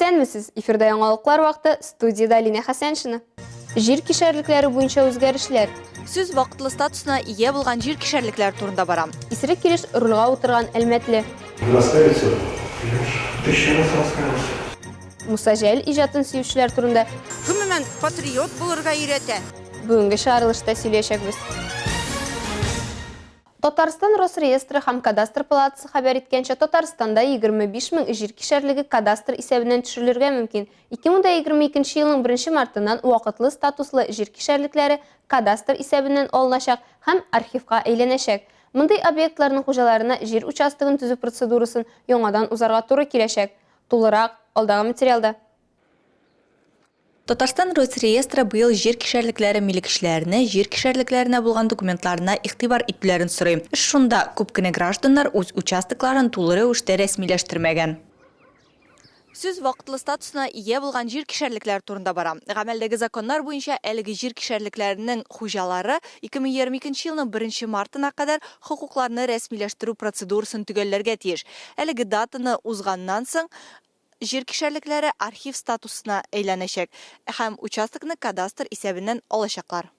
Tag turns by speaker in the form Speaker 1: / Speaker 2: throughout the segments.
Speaker 1: Исәнмесез! Эфирда яңалыклар вакыты, студиядә Алинә Хәсәншина. Җир кишәрлекләре буенча үзгәрешләр.
Speaker 2: Сүз вакытлы статусына ия булган җир кишәрлекләре турында бара.
Speaker 1: Исерек килеш рульга утырган әлмәтле.
Speaker 3: Раскаялся? Тысячу раз раскаялся.
Speaker 1: Муса Җәлил иҗатын сөючеләр турында.
Speaker 4: Гомумән, патриот булырга өйрәтә.
Speaker 1: Бүгенге чыгарылышта сөйләячәкбез. Татарстан Росреестры һәм Кадастр палатасы хәбәр иткәнчә, Татарстанда 25 мең җир кишәрлеге кадастр исәбеннән төшерелергә мөмкин. 2022 елның беренче мартыннан вакытлы статуслы җир кишәрлекләре кадастр исәбеннән алыначак һәм архивка әйләнәчәк. Мондый объектларның хуҗаларына җир участогын төзү процедурасын яңадан узарга туры киләчәк. Тулырак, алдагы материалда.
Speaker 2: Татарстан Росреестры быел җир кишәрлекләре милекчеләренә җир кишәрлекләренә булган документларына игътибар итүләрен сорый. Эш шунда, күп кенә гражданнар үз участокларын тулы рәвештә рәсмиләштермәгән. Сүз вакытлы статусына ия булган җир кишәрлекләре турында бара. Гамәлдәге законнар буенча, әлеге җир кишәрлекләренең хуҗалары 2022 елның беренче мартына кадәр хокукларны рәсмиләштерү процедурасын төгәлләргә тиеш. Әлеге датаны узганнан соң, Җир кишәрлекләре архив статусына әйләнәчәк һәм участокны кадастр исәбеннән алачаклар.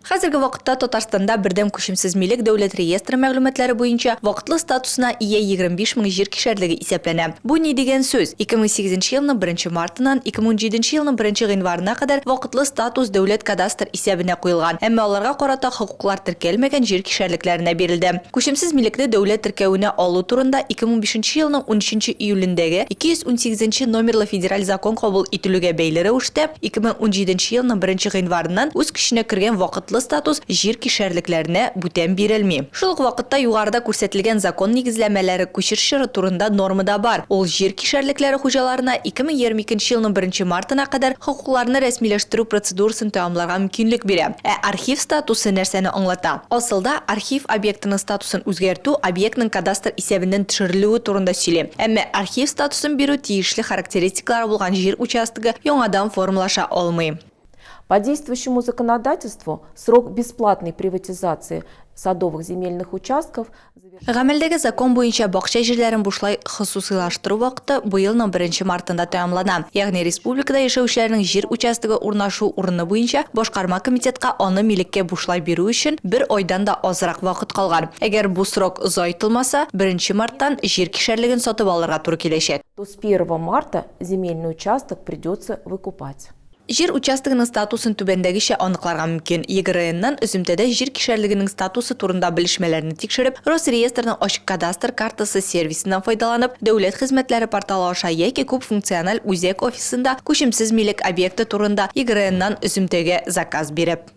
Speaker 2: Хәзерге вакытта Татарстанда Бердәм күчемсез милек дәүләт реестры мәгълүматлары буенча вакытлы статусына ия 25 мең җир кишәрлеге исәпләнә. Бу ни дигән сүз? 2008 елның беренче мартыннан 2017 елның беренче гыйнварына кадәр вакытлы статус дәүләт кадастр исәбенә куелган, әмма аларга карата хокуклар теркәлмәгән җир кишәрлекләренә бирелде. Күчемсез милекне дәүләт теркәвенә алу турында 2015 нче елның унөченче июлендәге 218 нче номерлы федераль закон кабул ителүгә бәйле рәвештә, 2017 нче елның беренче гыйнварыннан үз көченә кергән вакытлы статус җир кишәрлекләренә бүтән бирелми. Шул ук вакытта югарыда күрсәтелгән закон нигезләмәләре күчеш чоры турында норма да бар, ул җир кишәрлекләре хуҗаларына 2022 нче елның беренче мартына кадәр хокукларны рәсмиләштерү процедурасын тәмамларга мөмкинлек бирә. Ә архив статусы нәрсәне аңлата? Асылда, архив объектының статусын үзгәртү объектның кадастр исәбеннән төшерелүе турында сөйли. Әмма архив статусын бирү тиешле характеристикалары булган җир участогы яңадан формалаша алмый.
Speaker 5: По действующему законодательству срок бесплатной приватизации садовых земельных участков
Speaker 2: Гамәлдәге закон буенча бакча җирләрен бушлай хосусыйлаштыру вакыты быелның беренче мартында тәмамлана. Ягъни республикада яшәүчеләрнең җир участогы урнашу урыны буенча башкарма комитетка аны милеккә бушлай бирү өчен бер айдан да азрак вакыт калган. Әгәр бу срок озайтылмаса, беренче марттан җир кишәрлеген сатып алырга туры киләчәк.
Speaker 5: То с первого марта земельный участок придется выкупать.
Speaker 2: Җир участогының статусын түбәндәгечә аныкларга мөмкин, ЕГРНнан өземтәдә җир кишәрлегенең статусы турында белешмәләрне тикшереп, Росреестрның ачык кадастр картасы сервисыннан файдаланып, Дәүләт хезмәтләре порталы аша яки күп функциональ үзәк офисында күчемсез милек объекты турында ЕГРНнан өземтәгә заказ биреп.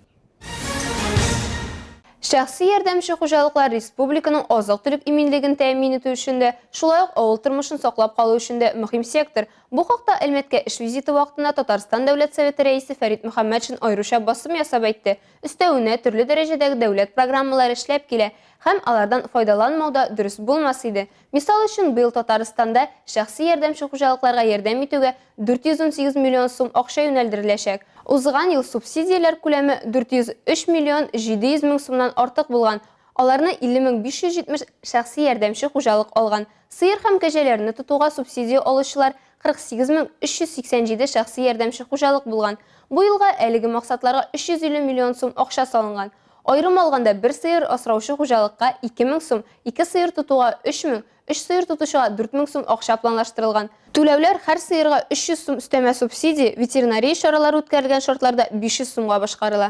Speaker 1: Шәхси ярдәмче хуҗалыклар республиканың азык-төлек иминлеген тәэмин итү өчен дә, шулай ук авыл тормышын саклап калу өчен дә мөһим сектор. Бу хакта Әлмәткә эш визиты вакытында Татарстан Дәүләт Советы Рәисе Фәрит Мөхәммәтшин аеруча басым ясап әйтте. Өстәвенә, төрле дәрәҗәдәге дәүләт программалары эшләп килә һәм алардан файдаланмау да дөрес булмас иде. Мисал өчен, быел Татарстанда шәхси ярдәмче хуҗалыкларга ярдәм итүгә 418 миллион сум акча юнәлдереләчәк. Узган ел субсидияләр күләме 403 миллион 700 мең сумнан артык булган, аларны 50 мең 570 шәхси ярдәмче хуҗалык алган. Сыер һәм кәҗәләрне тотуга субсидия алучылар 48 мең 387 шәхси ярдәмче хуҗалык булган. Бу елга әлеге максатларга 350 миллион сум акча салынган. Аерым алганда, бер сыер асраучы хуҗалыкка 2 мең сум, ике сыер тотуга 3 мең, өч сыер тотучыга 4 мең сум акча планлаштырылган. Түләүләр һәр сыерга 300 сум өстәмә субсидия, ветеринария чаралары үткәрелгән шартларда 500 сумга башкарыла.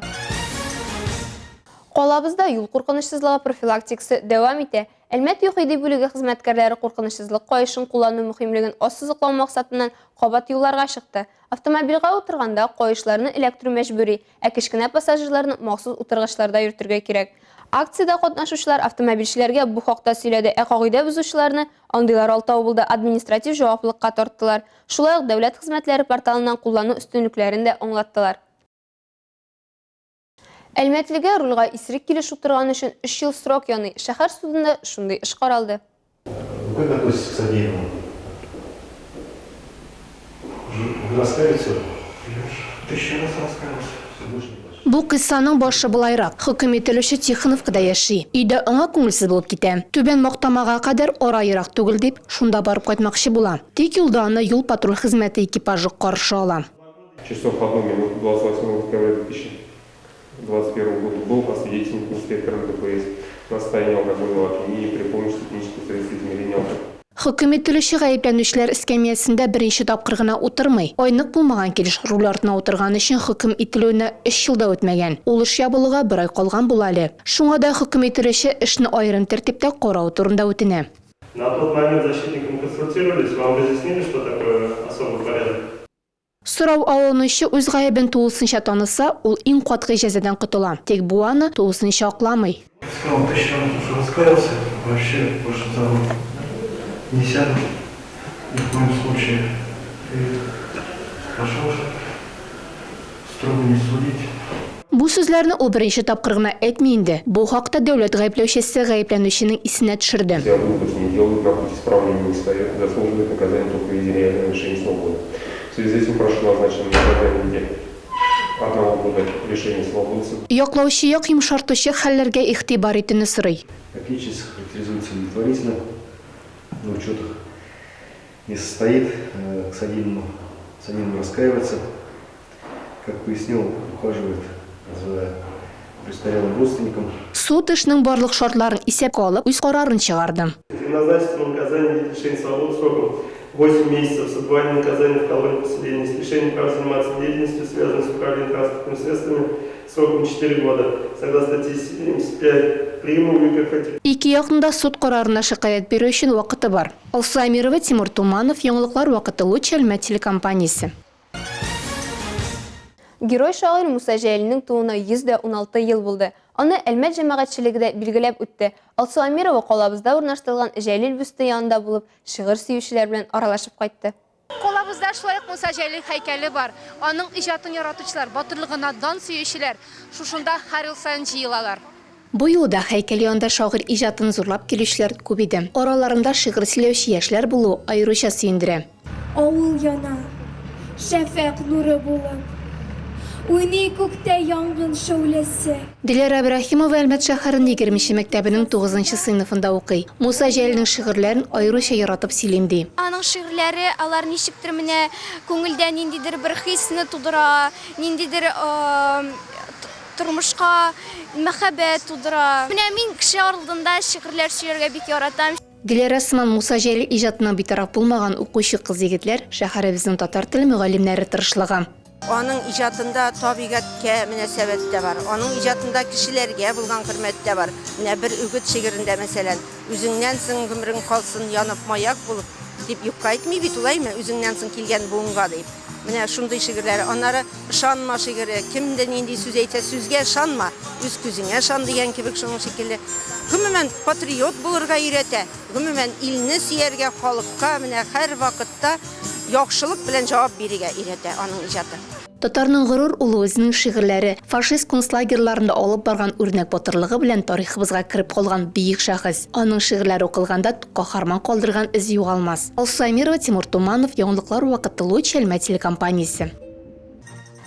Speaker 1: Калабызда юл куркынычсызлыгы профилактикасы дәвам итә. Әлмәт ЮХИДИ бүлеге хезмәткәрләре куркынычсызлык каешын куллану мөһимлеген ассызыклау максатыннан кабат юлларга чыкты. Автомобильгә утырганда каешларны эләктерү мәҗбүри, ә кечкенә пассажирларны махсус утыргычларда йөртергә кирәк. Акциядә катнашучылар автомобильчеләргә бу хакта сөйләде, ә кагыйдә бозучыларны, андыйлар алтау булды, административ җаваплылыкка тарттылар. Шулай ук дәүләт хезмәтләре порталыннан куллану өстенлекләрен дә аңлаттылар. Әлмәтлегә рульга исерек килеш утырган өчен өч ел срок яный, шәһәр судында шундый эш каралды.
Speaker 3: Вы как относитесь к содеянному? Вы раскаялись? Я уже тысячу раз раскаялся. Все, больше не плачу.
Speaker 6: Бу кыйссаның башы болайрак, хөкем ителүче Тихоновкада яши. Өйдә аңа күңелсез булып китә. Түбән Мактамага кадәр ара ерак түгел дип, шунда барып кайтмакчы була. Тик юлда аны юл-патруль хезмәте экипажы каршы ала.
Speaker 7: Часов одну минуту 28 декабря 2021 года был освидетельствован инспектором ДПС на состояние алкогольного опьянения при помощи технического средства измерения алкоголя.
Speaker 6: Хөкем ителүче гаепләнүчеләр эскәмиясендә беренче тапкыр гына утырмый. Айнык булмаган килеш руль артына утырган өчен хөкем ителүенә өч ел да үтмәгән. Ул эш ябылуга бер ай калган була әле. Шуңа да хөкем ителүче эшне аерым тәртиптә карау турында үтенә.
Speaker 8: На тот момент защитником консультировались, вам разъяснили, что такое особый порядок?
Speaker 6: Сорау алынучы үз гаебен тулысынча таныса, ул иң катгый җәзадан котыла. Тик бу аны тулысынча акламый.
Speaker 3: Сказал, ты еще раз уже раскаялся, вообще больше за руль не сяду ни в коем случае. И пошел строго не судить.
Speaker 6: Бу сүзләрне ул беренче тапкыр гына әйтми инде. Бу хакта дәүләт гаепләүчесе гаепләнүченең исенә төшерде.
Speaker 7: Себя глупость не делают, на путь исправления не встает, заслуживает наказания только в виде реального лишения свободы. В связи с этим прошу назначенное наказание в виде одного года лишения свободы.
Speaker 6: Яклаучы як йомшартучы хәлләргә игътибар итүне сорый.
Speaker 3: Как личность характеризуется удовлетворительно, на учетах не состоит, к содеянному, содеянному раскаивается. Как пояснил, ухаживает за престарелым родственником.
Speaker 6: Суд эшнең барлык шартларын исәпкә алып, үз карарын чыгарды.
Speaker 8: Назначить ему наказание в виде лишения свободы сроком 8 месяцев с отбыванием наказания в колонии поселения, с лишением права заниматься деятельностью, связанной с управлением транспортными средствами, сроком 4 года. Согласно статье 75 прим. УК КТ.
Speaker 6: Ике якның да суд карарына шикаять бирү өчен вакыты бар. Алсу Әмирова, Тимур Туманов, Яңалыклар вакыты Луч Әлмәт телекомпаниясе.
Speaker 1: Герой шагыйрь Муса Җәлилнең тууына 116 ел булды. Аны Әлмәт җәмәгатьчелеге дә билгеләп үтте. Алсу Әмирова калабызда урнаштырылган Җәлил бюсты янында булып, шигырь сөючеләр белән аралашып кайтты.
Speaker 9: Калабызда шулай ук Муса Җәлил һәйкәле бар. Аның иҗатын яратучылар, батырлыгына дан сөючеләр шушында һәр ел саен җыелалар.
Speaker 6: Бу юлы да һәйкәл янында шагыйрь иҗатын зурлап килүчеләр күп иде. Араларында шигырь сөйләүче яшьләр булуы аеруча сөендерә.
Speaker 10: Авыл яна, шәфәкъ нуры булып, Уйный күктә янгын шәүләсе.
Speaker 6: Диләрә Ибраһимова Әлмәт шәһәренең егерменче мәктәбенең тугызынчы сыйныфында укый. Муса Җәлилнең шигырьләрен аеруча яратып сөйлим, ди.
Speaker 10: Аның шигырьләре, алар ничектер менә күңелдә ниндидер бер хисне тудыра, ниндидер Тормышка мәхәббәт тудыра. Менә мин кеше алдында шигырьләр сөйләргә бик яратам.
Speaker 6: Диләрә сыман Муса Җәлил иҗатына битараф булмаган укучы кыз-егетләр, шәһәребезнең татар теле мөгаллимнәре тырышлыгы.
Speaker 4: Аның иҗатында табигатькә мөнәсәбәт тә бар, аның иҗатында кешеләргә булган хөрмәт тә бар. Менә бер үгет шигырендә, мәсәлән, Үзеңнән соң гомерең калсын янып маяк булып, дип юкка әйтми бит ул, әйме, үзеңнән соң килгән буынга дип. Менә шундый шигырьләре. Аннары Ышанма шигыре, кем дә нинди сүз әйтсә, сүзгә ышанма, үз күзеңә ышан дигән кебек шуның шикелле. Гомумән, патриот булырга өйрәтә. Гомумән, илне сөяргә, халыкка менә һәрвакытта яхшылык белән җавап бирергә өйрәтә аның иҗаты.
Speaker 6: Татарның горур улы үзенең шигырьләре, фашист концлагерьларында алып барган үрнәк батырлыгы белән тарихыбызга кереп калган бөек шәхес. Аның шигырьләре укылганда каһарман калдырган эз югалмас. Алсу Әмирова, Тимур Туманов, Яңалыклар вакыты Луч Әлмәт телекомпаниясе.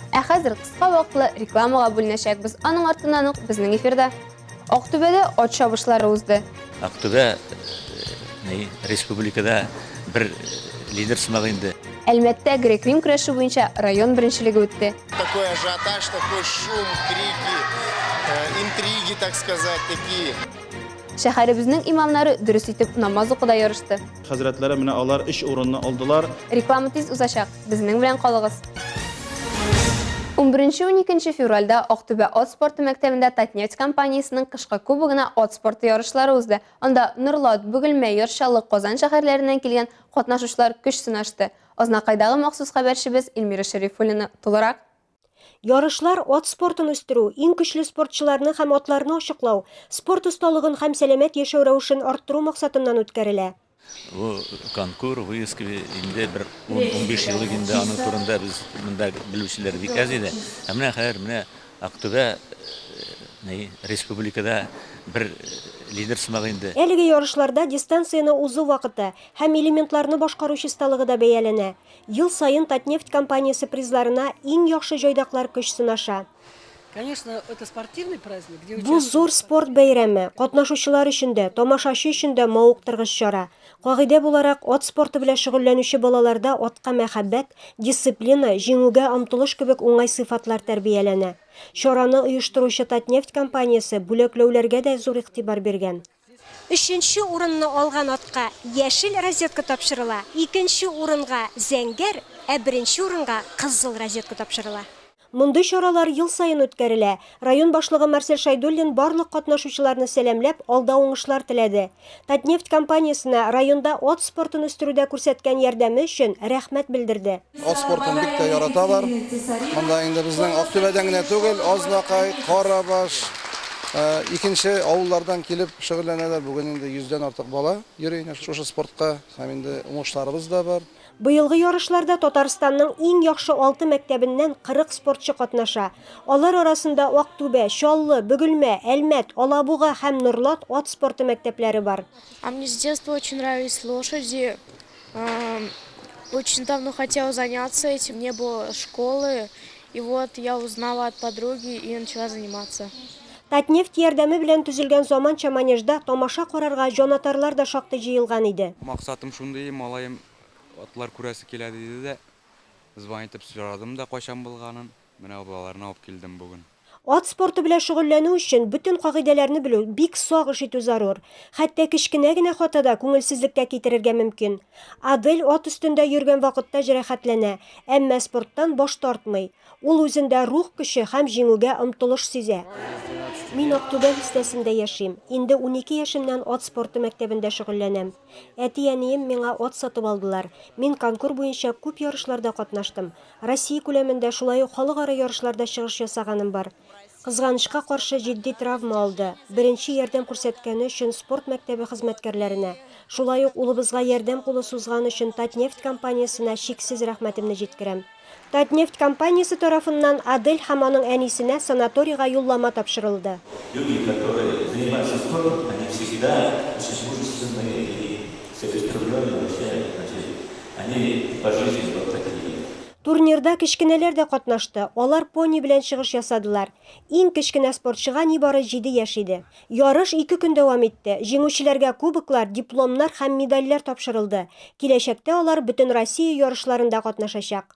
Speaker 1: Ә хәзер кыска вакытлы рекламага бүленәчәкбез. Аның артыннан ук безнең эфирда. Актүбәдә ат чабышлары узды.
Speaker 11: Актүбә ни, республикада бер лидер сымак инде.
Speaker 1: Әлмәттә грек-рим көрәше буенча район беренчелеге үтте.
Speaker 12: Такой ажиотаж, такой шум, крики, интриги, так сказать, такие.
Speaker 1: Шәһәребезнең имамнары дөрес итеп намаз укуда ярышты.
Speaker 13: Хәзрәтләре менә алар өч урынны алдылар.
Speaker 1: Реклама тиз узачак, безнең белән калыгыз. 11-12 февральдә Актүбә ат спорты мәктәбендә Татнефть компаниясенең кышкы кубогына ат спорты ярышлары узды. Анда Норлат, Бөгелмә, Яр Чаллы, Казан шәһәрләреннән килгән катнашучылар көч сынашты. Азнакайдагы махсус хәбәрчебез Эльмира Шәрифуллина тулырак.
Speaker 14: Ярышлар ат спортын үстерү, иң көчле спортчыларны һәм атларны ачыклау, спорт осталыгын һәм сәламәт яшәү рәвешен арттыру максатыннан үткәрелә.
Speaker 11: Бу конкур, выездка инде бер 10-15 еллык инде аның турында без монда белүчеләр бик әз иде. Ә менә хәзер менә Актүбә ни, республикада бер лидер сымак инде.
Speaker 14: Әлеге ярышларда дистанцияне узу вакыты һәм элементларны башкару чисталыгы да бәяләнә. Ел саен Татнефть компаниясе призларына иң яхшы җайдаклар көч сынаша.
Speaker 15: Конечно, это спортивный праздник, где
Speaker 14: Бу зур спорт бәйрәме, катнашучылар өчен дә, тамашачы өчен дә мавыктыргыч чара. Кагыйдә буларак, ат спорты белән шөгыльләнүче балаларда атка мәхәббәт, дисциплина, җиңүгә омтылыш кебек уңай сыйфатлар тәрбияләнә. Чараны оештыручы Татнефть компаниясе бүләкләүләргә дә зур игътибар биргән.
Speaker 16: Өченче урынны алган атка яшел розетка тапшырыла, икенче урынга, зәңгәр, ә беренче урынга кызыл розетка тапшырыла.
Speaker 14: Мондый чаралар ел саен үткәрелә. Район башлыгы Марсель Шәйдуллин барлык катнашучыларны сәламләп, алда уңышлар теләде. Татнефть компаниясенә районда ат спортын үстерүдә күрсәткән ярдәме өчен рәхмәт белдерде.
Speaker 17: Ат спортын бик тә яраталар. Монда инде безнең Актүбәдән генә түгел, Азнакай, Карабаш, икенче авыллардан килеп шөгыльләнәләр. Бүген инде йөздән артык бала йөри әнә шушы спортка һәм инде уңышларыбыз да бар.
Speaker 14: Быелгы ярышларда Татарстанның иң яхшы алты мәктәбеннән 40 спортчы катнаша. Алар арасында Актүбә, Чаллы, Бөгелмә, Әлмәт, Алабуга һәм Норлат ат спорты мәктәпләре бар.
Speaker 18: А мне с детства очень нравились лошади. Очень давно хотела заняться этим, не было школы. И вот я узнала от подруги и начала заниматься.
Speaker 14: Татнефть ярдәме белән төзелгән заманча манежда тамаша карарга җанатарлар да шактый җыелган иде.
Speaker 19: Максатым шундый, малаем атлар күрәсе килә диде дә, звонить итеп сорадым да кайчан булганын. Менә балаларны алып килдем бүген.
Speaker 14: Ат спорты белән шөгыльләнү өчен бөтен кагыйдәләрне белү, бик сак эш итү зарур. Хәтта кечкенә генә хата да күңелсезлеккә китерергә мөмкин. Адель ат өстендә йөргән вакытта җәрәхәтләнә, әмма спорттан баш тартмый. Ул үзендә рух көче һәм җиңүгә омтылыш сизә. Мин Актүбә бистәсендә яшим. Инде 12 яшемнән ат спорты мәктәбендә шөгыльләнәм. Әти-әнием миңа ат сатып алдылар. Мин конкур буенча күп ярышларда катнаштым. Россия күләмендә, шулай ук халыкара ярышларда чыгыш ясаганым бар. Кызганычка каршы, җитди травма алды. Беренче ярдәм күрсәткәне өчен спорт мәктәбе хезмәткәрләренә, шулай ук улыбызга ярдәм кулы сузган өчен Татнефть компаниясенә чиксез рәхмәтемне җиткерәм. Татнефть компаниясе тарафыннан Адель һәм аның әнисенә санаторийга юллама тапшырылды.
Speaker 20: Люди, которые занимаются спортом, они всегда очень мужественные и целеустремленные вообще, значит, они по жизни вот такие.
Speaker 14: Турнирда кечкенәләр дә катнашты, алар пони белән чыгыш ясадылар. Иң кечкенә спортчыга нибары җиде яшь иде. Ярыш ике көн дәвам итте. Җиңүчеләргә кубоклар, дипломнар һәм медальләр тапшырылды. Киләчәктә алар Бөтенроссия ярышларында катнашачак.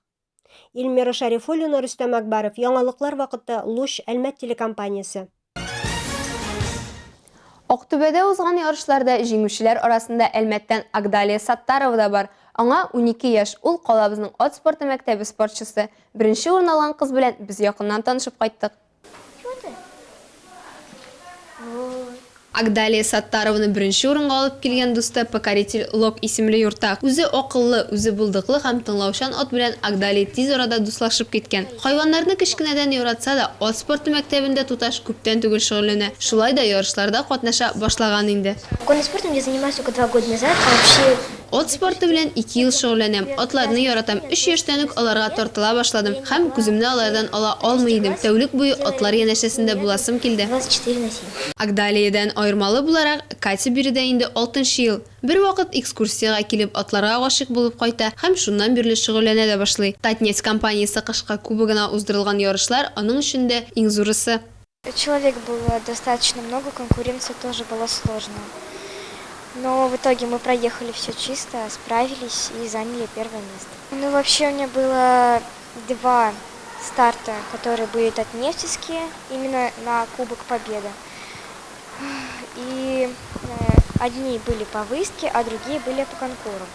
Speaker 14: Эльмира Шәрифуллина, Рөстәм Акбаров, Яңалыклар вакыты, Луч, Әлмәт телекомпаниясе.
Speaker 1: Актүбәдә узган ярышларда җиңүчеләр арасында Әлмәттән Агдалия Саттарова да бар. Аңа 12 яшь, ул калабызның ат спорты мәктәбе спортчысы. Беренче урын алган кыз белән без якыннан танышып кайттык. Агдалия Саттарованы беренче урынга алып килгән дусты Покоритель Лок исемле юртак. Үзе акыллы, үзе булдыклы һәм тыңлаучан ат белән Агдалия тиз арада дуслашып киткән. Хайваннарны кечкенәдән яратса да, ат спорты мәктәбендә туташ күптән түгел шөгыльләнә. Шулай да ярышларда катнаша башлаган инде.
Speaker 10: Конным спортом я занимаюсь только два года назад, а вообще
Speaker 1: Ат спорты белән ике ел шөгыльләнәм. Атларны яратам. Өч яшьтән үк аларга тартыла башладым һәм күземне алардан ала алмый идем. Тәүлек буе атлар янәшәсендә буласым килде. Агдалиядән аермалы буларак, Катя биредә инде алтынчы ел. Бервакыт экскурсиягә килеп, атларга гашыйк булып кайта һәм шуннан бирле шөгыльләнә дә башлый. Татнефть компаниясе кышкы кубогына уздырылган ярышлар аның өчен дә иң зурысы.
Speaker 18: Человек было достаточно много, конкуренция тоже была сложная. Но в итоге мы проехали все чисто, справились и заняли первое место. Ну, вообще у меня было два старта, которые были татнефтевские, именно на Кубок Победы. И э, одни были по выездке, а другие были по конкуру.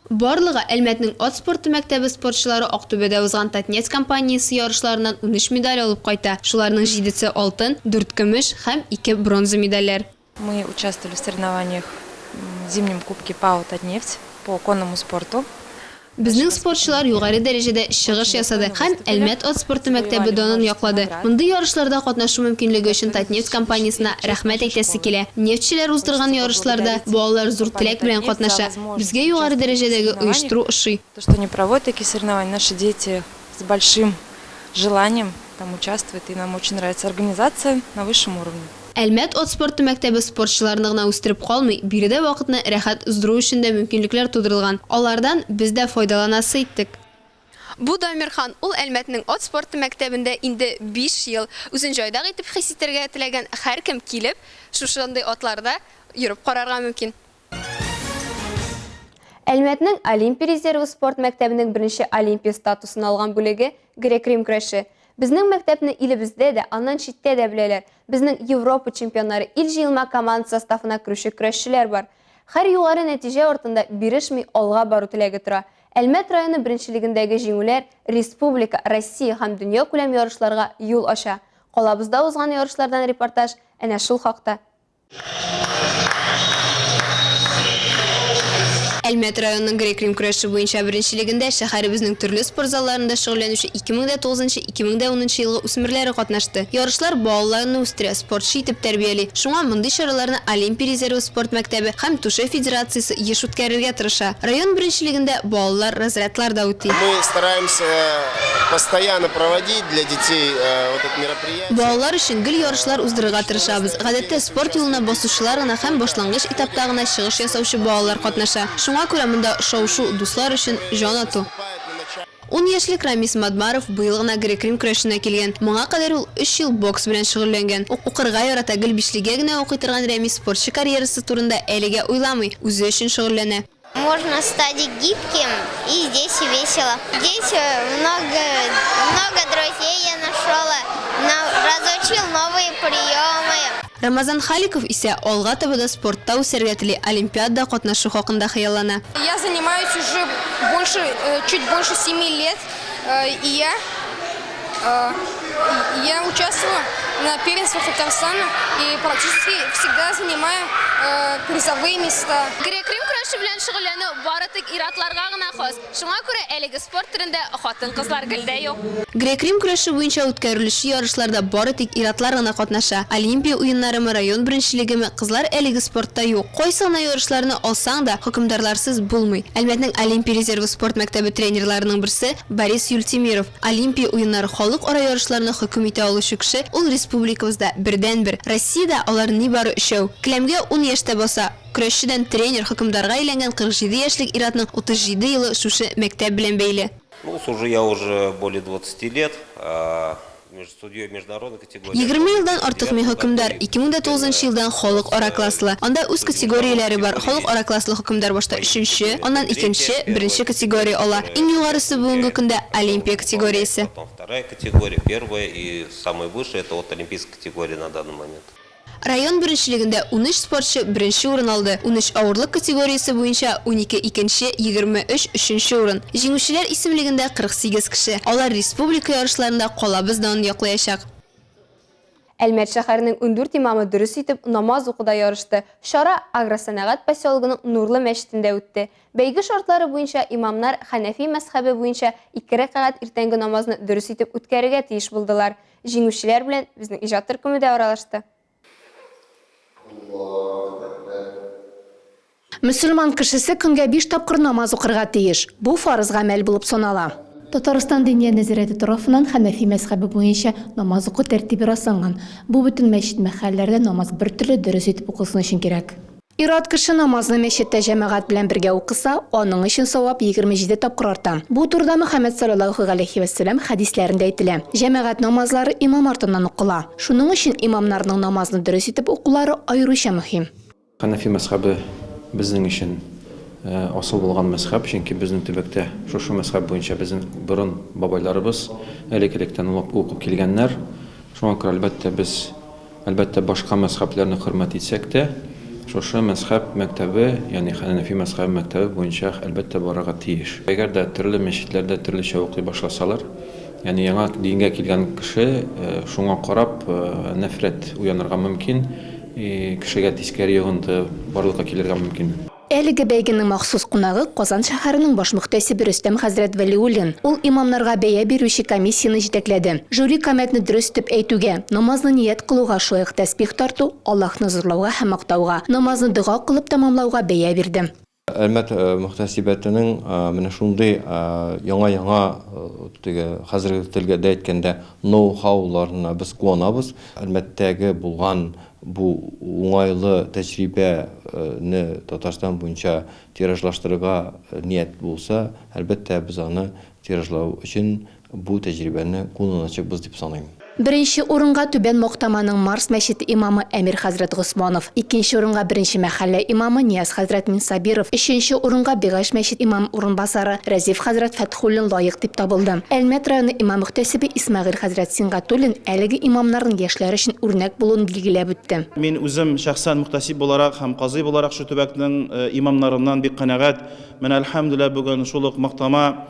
Speaker 1: Барлыгы Әлмәтнең ат спорты мәктәбе спортчылары Актүбәдә узган Татнефть компаниясе ярышларыннан 13 медаль алып кайта. Шуларның җидесе алтын, дүрт көмеш һәм ике бронза медальләр.
Speaker 21: Мы участвовали в соревнованиях в зимнем кубке ПАО «Татнефть» по конному спорту.
Speaker 1: Безнең спортчылар югары дәрәҗәдә чыгыш ясады һәм Әлмәт ат спорты мәктәбе данын яклады. Мондый ярышларда катнашу мөмкинлеге өчен Татнефть компаниясенә рәхмәт әйтәсе килә. Нефтьчеләр уздырган ярышларда балалар зур теләк белән катнаша. Безгә югары дәрәҗәдәге оештыру ошый.
Speaker 21: То, что они проводят такие соревнования, наши дети с большим желанием там участвуют, и нам очень нравится организация на высшем уровне.
Speaker 1: Әлмәт ат спорты мәктәбе спортчыларны гына үстереп калмый, биредә вакытны рәхәт уздыру өчен дә мөмкинлекләр тудырылган. Алардан без дә файдаланасы иттек. Бу Дамир Хан, ул Әлмәтнең ат спорты мәктәбендә инде биш ел. Үзен җайдак итеп хис итәргә теләгән һәркем килеп, шушындый атларда йөреп карарга мөмкин. Әлмәтнең Олимпия резервы спорт мәктәбенең беренче Олимпия статусын алган бүлеге, грек-рим көрәше. Безнең мәктәпне илебездә дә, аннан читтә дә беләләр. Безнең Европа чемпионнары, ил җыелма команда составына керүче көрәшчеләр бар. Һәр югары нәтиҗә артында бирешми алга бару теләге тора. Әлмәт районы беренчелегендәге җиңүләр республика, Россия һәм дөньякүләм ярышларга юл ача. Калабызда узган ярышлардан репортаж әнә шул хакта. Әлмәт районының грек-рим көрәше буенча беренчелегендә шәһәребезнең төрле спорт залларында шөгыльләнүче 2009 2010 елгы үсмерләре катнашты. Ярышлар балаларны үстерә, спортчы итеп тәрбияли. Шуңа мондый чараларны Олимпия резервы спорт мәктәбе һәм Туше федерациясе еш үткәрергә тырыша. Район беренчелегендә балалар разрядлар да үти.
Speaker 12: Мы стараемся постоянно проводить для детей вот это мероприятие.
Speaker 1: Балалар өчен гел ярышлар уздырырга тырышабыз. Гадәттә, спорт юлына басучылар гына һәм башлангыч этапта гына чыгыш ясаучы балалар катнаша. Шуңа күрә монда шау-шу, дуслар өчен җан ату. Ун яшьлек Рамис Мадмаров быел гына грек-рим көрәшенә килгән. Моңа кадәр ул өч ел бокс белән шөгыльләнгән. Укырга ярата, гел бишлегә генә укый торган Рәмис спортчы карьерасы турында әлегә уйламый, үзе өчен шөгыльләнә.
Speaker 18: Можно стать гибким и здесь весело. Здесь много, много друзей я нашел, разучил новые приемы.
Speaker 1: Рамазан Халиков исә алга таба да спортта үсәргә тели, Олимпиадада катнашу хакында хыяллана.
Speaker 5: Я занимаюсь уже больше, чуть больше семи лет, и я, я участвую на первенствах Татарстана и практически всегда занимаю призовые места.
Speaker 1: Грек-рим көрәше белән шөгыльләнү бары тик ир-атларга гына хас. Шуңа күрә әлеге спорт төрендә хатын-кызлар гел дә юк. Грек-рим көрәше буенча үткәрелүче ярышларда бары тик ир-атлар гына катнаша. Олимпия уеннарымы, район беренчелегеме, кызлар әлеге спортта юк. Кайсы гына ярышларны алсаң да, хөкемдарларсыз булмый. Әлмәтнең Олимпия резервы спорт мәктәбе тренерларының берсе, Борис Юльтимиров. Олимпия уеннары халыкара ярышларны хөкем итә алучы кеше, ул республикабызда бердәнбер. Россиядә алар нибары өчәү. Келәмгә ун яшьтә баса. Көрәшчедән тренер, хөкемдарга әйләнгән 47 яшьлек ир-атның 37 елы шушы мәктәп белән бәйле.
Speaker 22: Ну, сужу я уже более 20 лет, судьей международной категории.
Speaker 1: 20 елдан артык мин хөкемдар, 2009 елдан халыкара класслы. Анда үз категорияләре бар. Халыкара класслы хөкемдар башта өченче, аннан икенче, беренче категория ала. Иң югарысы бүгенге көндә Олимпия категориясе.
Speaker 22: Потом вторая категория, первая и самая высшая, это вот олимпийская категория на данный момент.
Speaker 1: Район беренчелегендә 13 спортчы беренче урын алды, 13 авырлык категориясе буенча 12 икенче, 23 өченче урын. Җиңүчеләр исемлегендә 48 кеше. Алар республика ярышларында калабыз данын яклаячак. Әлмәт шәһәренең 14 имамы дөрес итеп намаз укуда ярышты. Чара Агросәнәгать поселогының Нурлы мәчетендә үтте. Бәйге шартлары буенча имамнар хәнәфи мәзхәбе буенча ике рәкәгать иртәнге намазны дөрес итеп үткәрергә тиеш булдылар. Җиңүчеләр белән безнең иҗат төркеме дә аралашты.
Speaker 6: Мөселман кешесе көнгә биш тапкыр намаз укырга тиеш. Бу фарыз гамәл булып санала. Татарстан Диния нәзарәте тарафыннан хәнәфи мәзхәбе буенча намаз уку тәртибе расланган. Бу бөтен мәчет-мәхәлләрдә намаз бертөрле дөрес итеп укылсын өчен кирәк. Ир-ат кеше намазны мәчеттә җәмәгать белән бергә укыса, аның өчен савап 27 тапкыр арта. Бу турыда Мөхәммәд салләллаһу галәйһи вә сәлләм хәдисләрендә әйтелә. Җәмәгать намазлары имам артыннан укыла. Шуның өчен имамнарның намазны дөрес итеп укулары аеруча мөһим.
Speaker 13: Хәнәфи мәзхәбе безнең өчен асыл булган мәзхәб, чөнки безнең төбәктә шушы мәзхәб буенча безнең борын бабайларыбыз элек-электән укып килгәннәр. Шуңа күрә, әлбәттә, без Әлбәттә, башка мәзхәбләрне хөрмәт итсәк тә, шушы мәзхәб мәктәбе, ягъни хәнәфи мәзхәбе мәктәбе буенча, әлбәттә, барырга тиеш. Әгәр дә төрле мәчетләрдә төрлечә укый башласалар, ягъни яңа дингә килгән кеше шуңа карап нәфрәт уянырга мөмкин, кешегә тискәре йогынты барлыкка килергә мөмкин.
Speaker 6: Әлеге бәйгенең махсус кунагы, Казан шәһәренең баш мөхтәсибе Рөстәм хәзрәт Вәлиуллин. Ул имамнарга бәя бирүче комиссияне җитәкләде. Жюри камәтне дөрес итеп әйтүгә, намазны ният кылуга, шулай ук тәсбих тарту, Аллаһны зурлауга һәм мактауга, намазны дога кылып тәмамлауга бәя бирде.
Speaker 2: Әлмәт мөхтәсибәтенең менә шундый яңа-яңа теге хәзерге телгә дә әйткәндә ноу-хауларына без куанабыз. Әлмәттәге булган бу уңайлы тәҗрибәне Татарстан буенча тиражлаштырырга ният булса, әлбәттә, без аны тиражлау өчен бу тәҗрибәне кулланачакбыз дип саныйм.
Speaker 6: Беренче урынга Түбән Мактаманың Марс мәчете имамы Әмир хәзрәт Госманов, икенче урынга беренче мәхәллә имамы Нияз хәзрәт Минсабиров, өченче урынга Бигаш мәчет имам урынбасары Рәзиф хәзрәт Фәтхуллин лаек дип табылды. Әлмәт районы имам-мөхтәсибе Исмәгыйль хәзрәт Сингатуллин әлеге имамнарның яшьләр өчен үрнәк булуын билгеләп үтте.
Speaker 7: Мин үзем шәхсән мөхтәсиб буларак һәм казый буларак шул төбәкнең имамнарыннан бик канәгать. Менә әлхәмдүлилләһ бүген шул ук Мактама,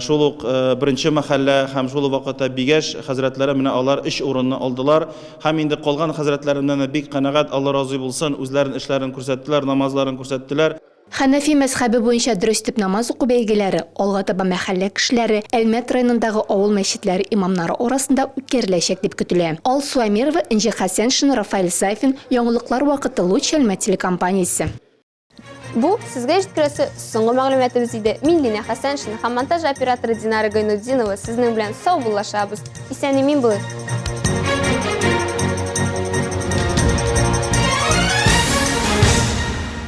Speaker 7: шул ук беренче мәхәллә һәм шул ук вакытта Бигәш хәзрәтләре менә алар өч урынны алдылар. Һәм инде калган хәзрәтләремнән дә бик канәгать, Алла разый булсын, үзләрен эшләрен күрсәттеләр, намазларын күрсәттеләр.
Speaker 6: Хәнәфи мәзхәбе буенча дөрес итеп намаз уку бәйгеләре алга таба мәхәллә кешеләре, Әлмәт районындагы авыл мәчетләре имамнары арасында үткәреләчәк дип көтелә. Алсу Әмирова, Энҗе Хәсәншина, Рафаэль Сафин, Яңалыклар вакыты, Луч Әлмәт телекомпаниясе.
Speaker 1: Бу сезгә җиткерәсе соңгы мәгълүматыбыз иде. Мин Лина Хәсәншина һәм монтаж операторы Динара Гайнутдинова сезнең белән саубуллашабыз. Исән-имин булыйк.